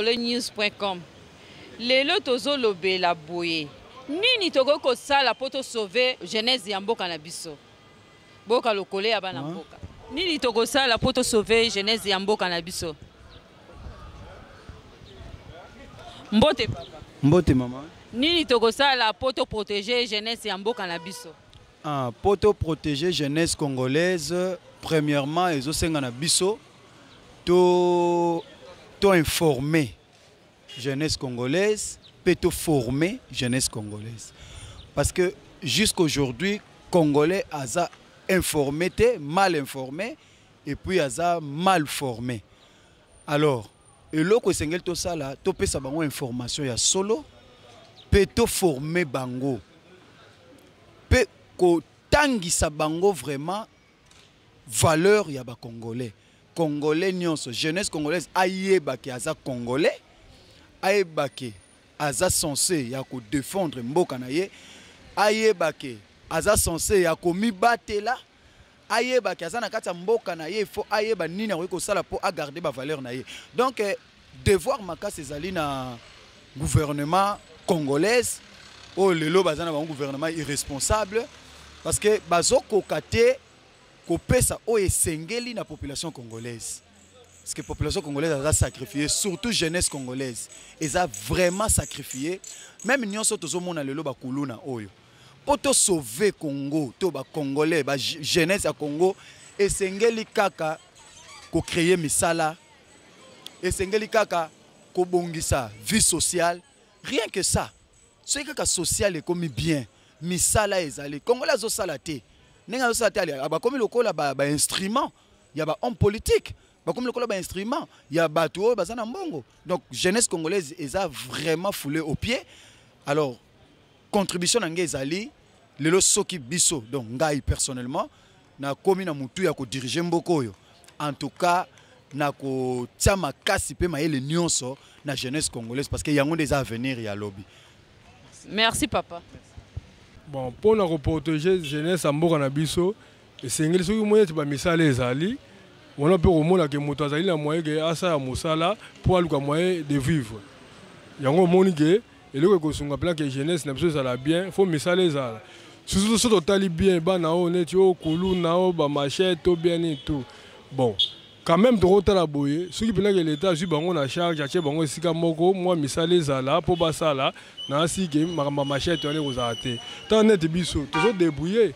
Lokole News point com. Lelo tozolobela boye, nini tokoki kosala mpo to sauver jeunesse ya mboka na biso? Boyoka lokole ya bana mboka. Nini tokosala mpo to sauver jeunesse ya mboka na biso? Mbote papa. Mbote mama. Nini tokosala mpo to protéger jeunesse ya mboka na biso? Ah, mpo to protéger jeunesse congolaise, premièrement ezosenga na biso to informer jeunesse congolaise mpe to former jeunesse congolaise, parce que jusqu'aujourd'hui congolais aza informé te, mal informé, et puis aza mal formé. Alors eloko esengeli tosala, topesa bango information ya solo mpe toforme bango mpe kotangisa bango vraiment valeur ya ba congolais. Congolais nyonso, jeunesse congolaise ayebake aza congolais, ayebake aza censé ya kodefendre mboka na ye, ayebake aza censé ya komibatela, ayebake aza na kati ya mboka na ye, il faut ayeba nini akoki kosala mpo agarder ba valeur na ye. Donc devoir makasi ezali na gouvernement congolaise oyo lelo baza na bango gouvernement irresponsable, parce que bazokoka te kopesa oyo esengeli na population congolaise. Parce que population congolaise aza sacrifiée, surtout jeunesse congolaise eza vraiment sacrifiée. Même nyonso tozomona lelo bakuluna oyo, mpo tosauve Congo to bacongolais, ba jeunesse ya Congo, esengeli kaka kocréer misala, esengeli kaka kobongisa vie sociale, rien que ça. Soki kaka sociale ekomi bien, misala ezali, congolais azosala te ndenge azosala te, bakomi lokola bainstrument ya bahomme politique, bakomi lokola bainstrument ya bato oyo baza na mbongo. Donc jeunesse congolaise eza vraiment foulé au pied. Alors contribution na ngai ezali lelo, soki biso, donc ngai personnellement nakomi na motu ya kodirige mboka oyo, en tout cas nakotia makasi mpe mayele nyonso na jeunesse congolaise, parce que yango nde eza avenir ya lobi. Merci papa. Bon, mpona koprotéger jeunesse ya mboka na biso, esengeli soki moni ete bamisala ezali wana mpe komona ke moto azali na moyen ke asala mosala mpo aluka moyen de vivre. Yango omoni ke eloko ekosunga mpena ke jeunesse na biso ezala bien, faut misala ezala. Surtout so totali bien bana oyo neti oyo kuluna oyo bamachete to bien nini tout. Bon, quand même tokotala boye, soki mpena ke leta azwi bango na charge, atie bango esika moko, mwa misala ezala mpo basala na asike, makambo ya machete wana ekozala te. Tala neti biso tozodébrouiller,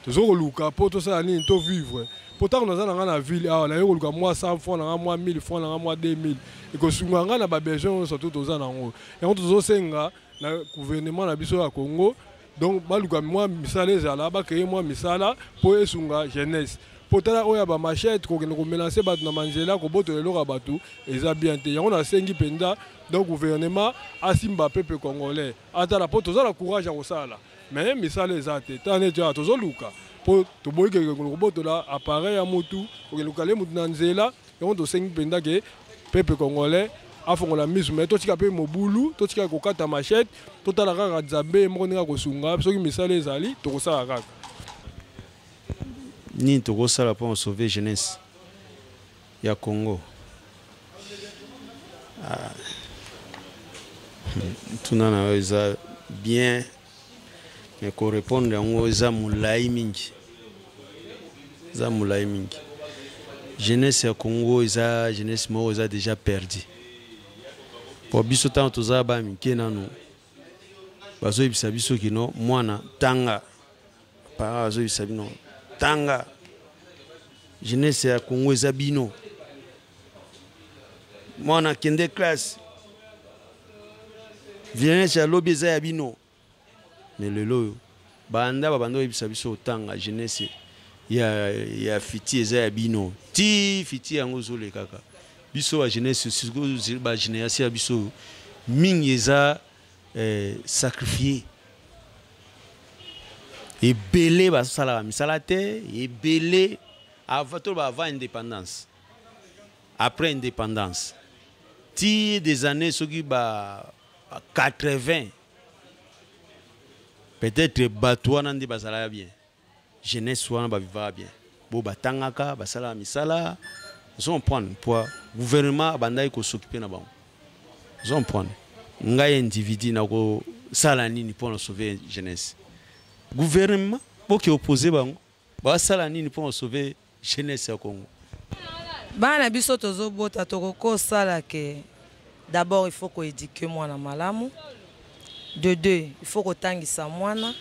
tozokoluka mpo tosala nini, tovivre. Mpo ntango naza na ngai na ville awa, naye koluka mwa 100 franc na ngai, mwa 1000 franc na ngai, mwa 2000, ekosunga ngai na babesoin nyonso to toza nango. Yango tozosenga na gouvernement na biso ya Congo, donc baluka mwa misala ezala, bacréer mwa misala mpo esunga jeunesse. Mpo tala oyo ya bamachete, kokende komenacer bato na manzela, kobotola eloko ya bato, eza bien te. Yango nasengi mpenza donc gouvernement asimba peuple congolais, atala mpo toza na courage ya kosala, mais misala eza te. Tala neti awa tozoluka mpo toboyi keke kobotola appareil ya motu, kokende kokale motu na nzela. Yango tosengi mpenza ke peuple congolais afongola miso, mais totika mpe mobulu, totika kokata machete, totala kaka Nzambe moko ndenge akosunga. Soki misala ezali, tokosala kaka. Nini tokosala mpo sauver jeunesse ya Congo? Ah. Tuna na yo eza bien, mais korépondre yango eza molai mingi, eza molai mingi. Jeunesse ya Congo eza jeunesse moko eza déjà perdu. Po biso ntango toza ba mike nanu, bazoyebisa biso kino mwana tanga, parent bazoyebisa bino tanga, jeunesse ya Congo eza bino, mwana kende classe, jeunesse ya lobi eza ya bino. Mais lelo oyo banda babanda oyebisa biso otanga, jeunesse ya fiti eza ya bino, ti fiti yango ozolekaka biso ba jeunesse, ba génération ya biso mingi eza sacrifié. Ebele basalaka misala te, ebele avant, toloba avant indépendance, après indépendance, ti des années soki ba 80 peut-être, bato wana nde bazalaka bien, jeunesse wana bavivaka bien, bo batangaka, basalaka misala. Ozo comprendre? Po gouvernement abandaki kos'occuper na bango. Ozomprendre ngai individu nakosala nini mpo na sauver jeunesse? Gouvernement boke opose bango basala nini mpo na sauver jeunesse ya Congo? Bana biso tozobota, tokokosala ke d'abord il faut koéduquer mwana malamu, de deux il faut kotangisa mwana,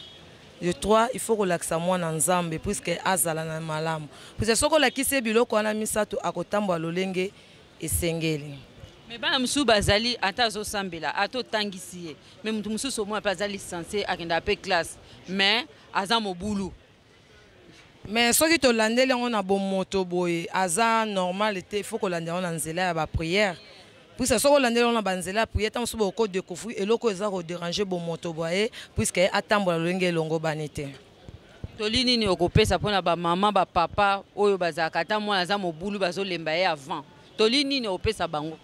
de trois il faut kolakisa mwana Nzambe, puisque azala na malamu, puisque soki olakisi ye biloko wana misato, akotambola lolenge esengeli. Mais bana mosusu bazali, ata azosambela, ata otangisi ye, mais motu mosusu omona mpe aza licencié, akendaka mpe classe, mais aza mobulu. Mais soki tolandeli yango na bomoto boye, aza normal te. Il faut kolanda yango na nzela ya baprière, puisque soki olandeli yango na banzela ya prière, ntango mosusu bokodécouvrir eloko eza kodéranger bomoto boye, puisque atambola lolenge elongo bani te. Toli nini okopesa mpona bamama, bapapa oyo bazalaka, ata mwana aza mobulu, bazolemba ye avant? Toli nini okopesa bango?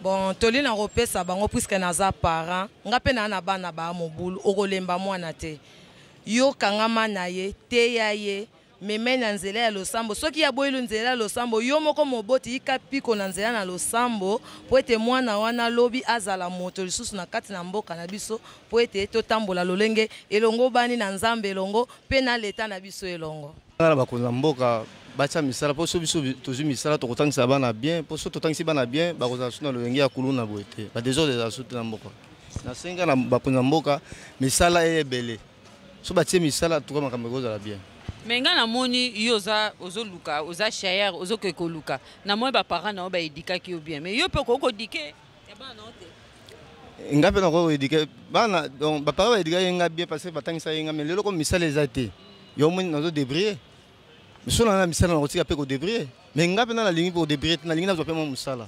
Bon, toli na kopesa bango, puisque naza parent, nga mpe naa na bana baa mobulu, okolemba mwana te. Yo kangama na ye, teya ye, meme na nzela ya losambo. Soki aboyeli nzela ya losambo, yo moko moboti, yika piko na nzela na losambo, mpo ete mwana wana lobi azala moto lisusu na kati na mboka na biso, mpo ete totambola lolenge elongo bani na Nzambe elongo mpe na leta na biso elongo. Nga na bakonzi ya mboka batia misala, mpo so biso tozwi misala, tokotangisa bana bien, mpo so totangisi bana bien, bakozala su na lolenge ya kuluna boye te, badésordre ezala su te na mboka. Nasenga na bakonzi ya mboka misala eye ebele. So batie misala, tuka makambo ekozala bien. Mais ngai namoni yo oza ozoluka, oza chayeur, ozokoki koluka. Namoni baparent na yo baéduquaki yo bien, mais yo mpe okoki koéduquer ya bana na yo te? Nga mpe nakoki koéduquer bana. Donc baparent baéduquaki nga bien parce que batangisa ye nga, mais lelo komi misala eza te, yo omoni nazodébrouiller. So na misala, nakotika mpe kodébrouiller, mais nga mpe na nalingi mpe kodébrouiller te, nalingi nazwa mpe mwa mosala.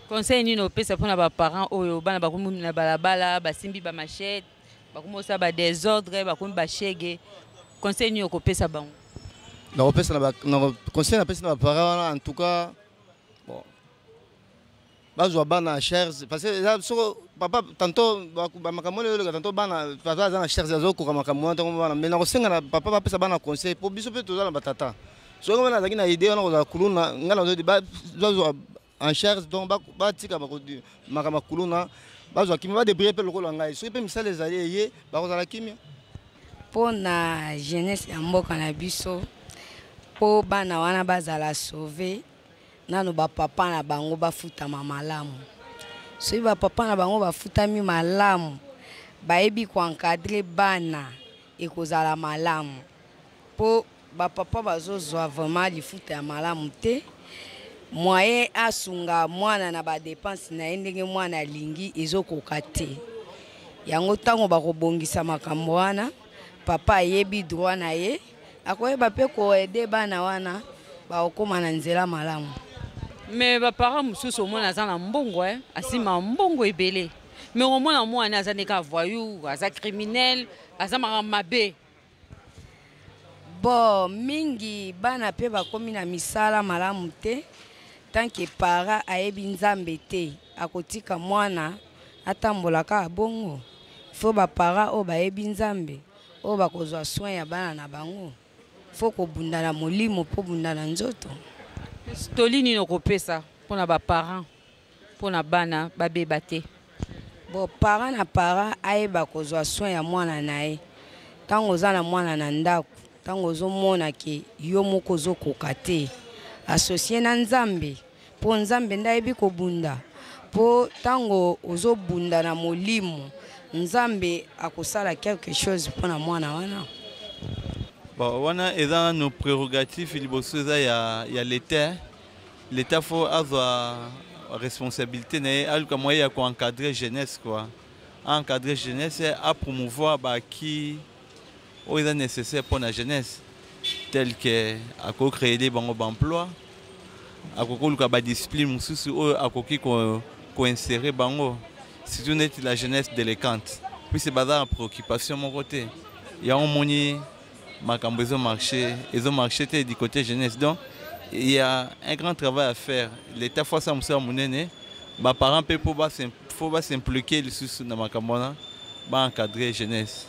Conseil nini opesa mpona baparent oyo bana bakomi na balabala, basimbi bamachette, bakomi kosala badésordre, bakomi bashege? Conseil nini okopesa bango? Nakopesa na conseil napesi na baparent wana, en tout cas, bon, bazwa bana en charge, parce que eza soko papa tantôt bamakambo wana ezoleka, tantôt bana, papa aza na charge, azokoka makambo wana ntango bana. Mais nakosenga na papa bapesa bana conseil, mpo biso mpe toza na batata. Soki wana azalaki na idée wana kozala kuluna, ngai nazodi bazwa en charge, donc batika makambo ya kuluna, bazwa kimia, badébrouiller mpe lokola ngai. Soki mpe misala ezali eye, bakozala kimia. Mpo na jeunesse ya mboka na biso, mpo bana wana bazala sauve, nano bapapa na bango bafutama malamu. Soki bapapa na bango bafutami malamu, bayebi koencadrer bana, ekozala malamu, mpo bapapa bazozwa vraiment lifuta ya malamu te. Moyen asunga mwana na badépenses na ye ndenge mwana alingi ezokoka te. Yango ntango bakobongisa makambo wana, papa ayebi droit na ye, akoyeba mpe koaider bana wana, bakokóma na nzela malamu. Mais baparent mosusu omona aza na mbongo, asima mbongo ebele, mais omona mwana aza ndenge voyou, aza criminel, aza makambo mabe. Bon, mingi bana mpe bakomi na misala malamu te. Tant que parent ayebi Nzambe te, akotika mwana atambola kaka bongo. Faut baparent oyo bayebi Nzambe, oyo bakozwa soin ya bana na bango. Faut kobunda na molimo mpo bunda na nzoto. Toli nini okopesa mpona baparent, mpona bana babeba te? Bon, parent na parent ayeba kozwa soin ya mwana na ye. Ntango oza na mwana na ndako, ntango ozomona ke yo moko ozokoka te, associer na Nzambe, mpo Nzambe nde ayebi kobunda, mpo ntango ozobunda na molimo, Nzambe akosala quelque chose mpona mwana wana. Bon, wana eza nano prérogative liboso eza ya l'État. L'État faut azwa responsabilité na ye, aluka moyen ya koencadrer jeunesse quoi, encadrer jeunesse, apromouvoir baacquis oyo eza nécessaire mpona jeunesse, tel que akocréer bango baemploi, akoki koluka badiscipline mosusu oyo akoki koinsérer bango, surtout neti la jeunesse délinquante, puisque baza na préoccupation moko te. Yango moni makambo ezomarcher te du côté jeunesse. Donc il y a un grand travail à faire. L'État faut asala mosala monene, baparent mpe mpo faut bas'impliquer lisusu na makambo wana, baencadrer jeunesse.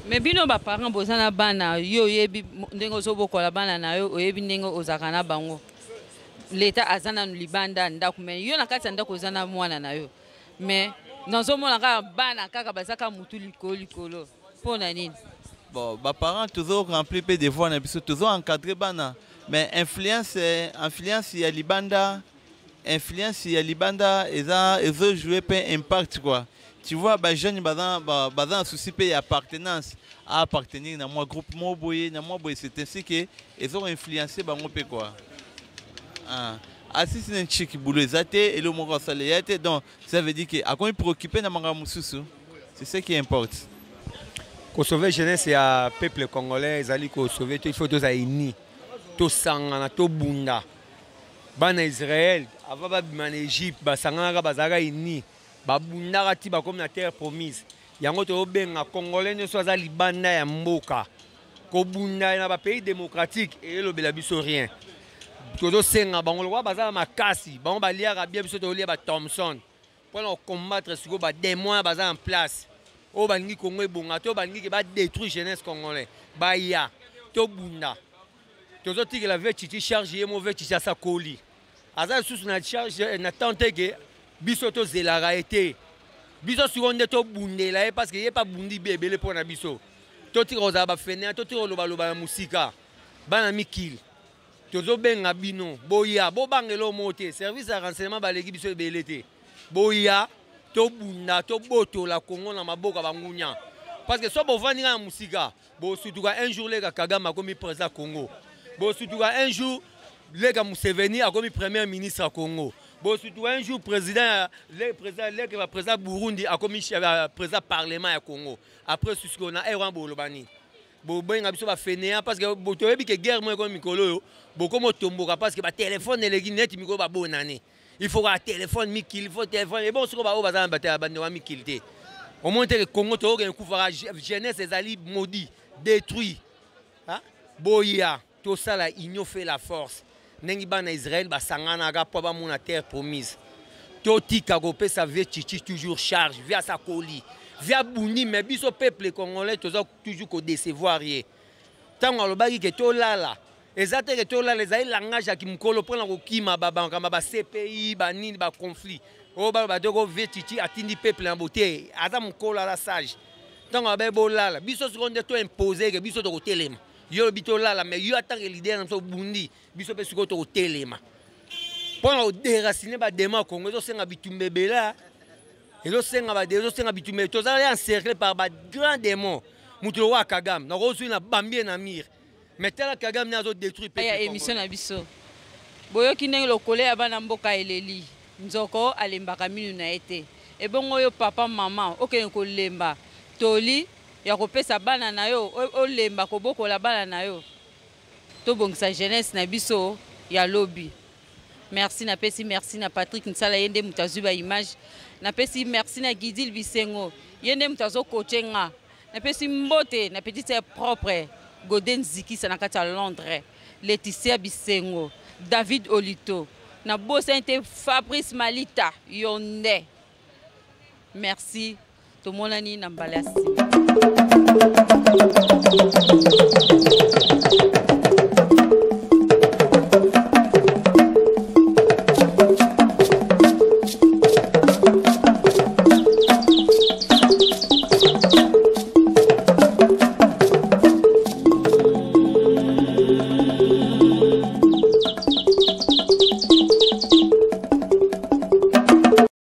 Mais bino baparent boza na bana, yo oyebi ndenge ozobokola bana na yo, oyebi ndenge ozalaka na bango. Leta aza nanu libanda ya ndako, mais yo na kati ya ndako oza na mwana na yo, mais nazomona kaka bana kaka baza kaka mutu likolo likolo. Mpo na nini? Bon, baparent tozo remplir mpe devoir na biso, tozo encadrer bana, mais influence ya libanda, influence ya libanda eza ezojouer mpe impact quoi. Tu vois, bajeune baza na souci mpe ya appartenance, a appartenir na mwa groupe moko boye, na mwa boye. C'est ainsi que ezoinfluence bango mpe quoi. Ah. Asisi na nchiki, boulot eza te, eloko moko asala eya te, donc ça veut dire que akomi préoccupé na makambo mosusu. C'est ce qui importe. Kosauver jeunesse ya peuple congolais ezali kosauver te. Il faut tozala uni, tosangana, tobunda. Bana Israel avant babima na Égypte, basanganaka, bazalaka uni, babundaka ti bakomi na terre promise. Yango toyobenga Congolais nyonso aza libanda ya mboka, kobunda na bapays démocratique eyelobela biso rien. Tozosenga bango, lokola baza na makasi, bango baliaka bien, biso tozolia bathomson, mpona kocombattre sikoyo badémon baza en place, oyo balingi Kongo ebonga te, oyo balingi ke badétruire jeunesse congolais. Baya tobunda. Tozotikela vieux Tshitshi charge. Ye mo vieux Tshitshi asakoli, aza lisusu na charge na temps te ke biso tozelaka ye te. Biso sikoyo nde tobundela ye, parce que ye mpe abundi be ebele mpo na biso. Totika kozala bafainéants, totika kolobaloba na mosika. Bana mikili, tozobenga bino, boya, bobangela omo te. Service ya renseignement baleki biso ebele te. Boya tobunda, tobotola Kongo na maboko ya bangunya, parce que so bovandi nga na mosika, bosutuka un jour leka Kagame akomi président Congo, bosutuka un jour leka Museveni akomi premier ministre ya Congo, bosutuka un jour président, le président leka baprésident Burundi akomi président parlement ya Congo. Après sikoyo na ere wana boloba nini? Bobenga biso bafainéants, parce que toyebi ke guerre moko ekomi mikolo oyo. Bokomi otomboka parce que batelefone eleki neti mikolo babonane. Il faut kaka telefone mikili, il faut telefone ebongo. Sikoyo baoyo baza na bandeko ya mikili te, omoni te ke Congo toyokende kufaka, jeunesse ezali maudit, détruit. Boya tosala union fait la force, ndenge bana Israel basanganaka mpo bamona terre promise. Totika kopesa vieux Tshitshi toujours charge. Vieux asakoli, vieux abundi, mais biso peuple congolais toza toujours kodécevoir ye. Ntango alobaki ke tolala, eza te ke tolala, ezali langage ya kimokolo mpona kokima bamakambo ba CPI, banini, baconflit oyo baloba te ko vieux Tshitshi atindi peuple na bote. Aza mokolo, aza sage. Ntango abaye bolala, biso sikoyo nde toimpose ke biso tokotelema. Yo olobi tolala, mais yo atanke leader na biso obundi, biso mpe sikoyo tokotelema mpona kodéraciner badémons ya Congo. Ezosenga bitumba ebele, ezosenga bitumba. Tozali encerclé par bagrand démon. Moto lokola Kagame, nakozwi na bambie na mire, mais tala Kagame nde azodétruire. Ya émission na biso, boyoki ndenge lokole ya bana mboka eleli. Nzoko alembaka minu na ye te. Ebongo oyo papa, mama, okende kolemba toli ya kopesa bana na yo, olemba kobokola bana na yo. Tobongisa jeunesse na biso ya lobi. Merci, napesi merci na Patrick Nsala, ye nde moto azwi baimage. Napesi merci na Gidil Bisengo, ye nde moto azokoche nga. Napesi mbote na petite sœur propre Gode Nzikisa na kati ya Londres, Laetitia Bisengo, David Olito, nabosani te Fabrice Malita, yo nde. Merci, tomonani na mbala ya nsima.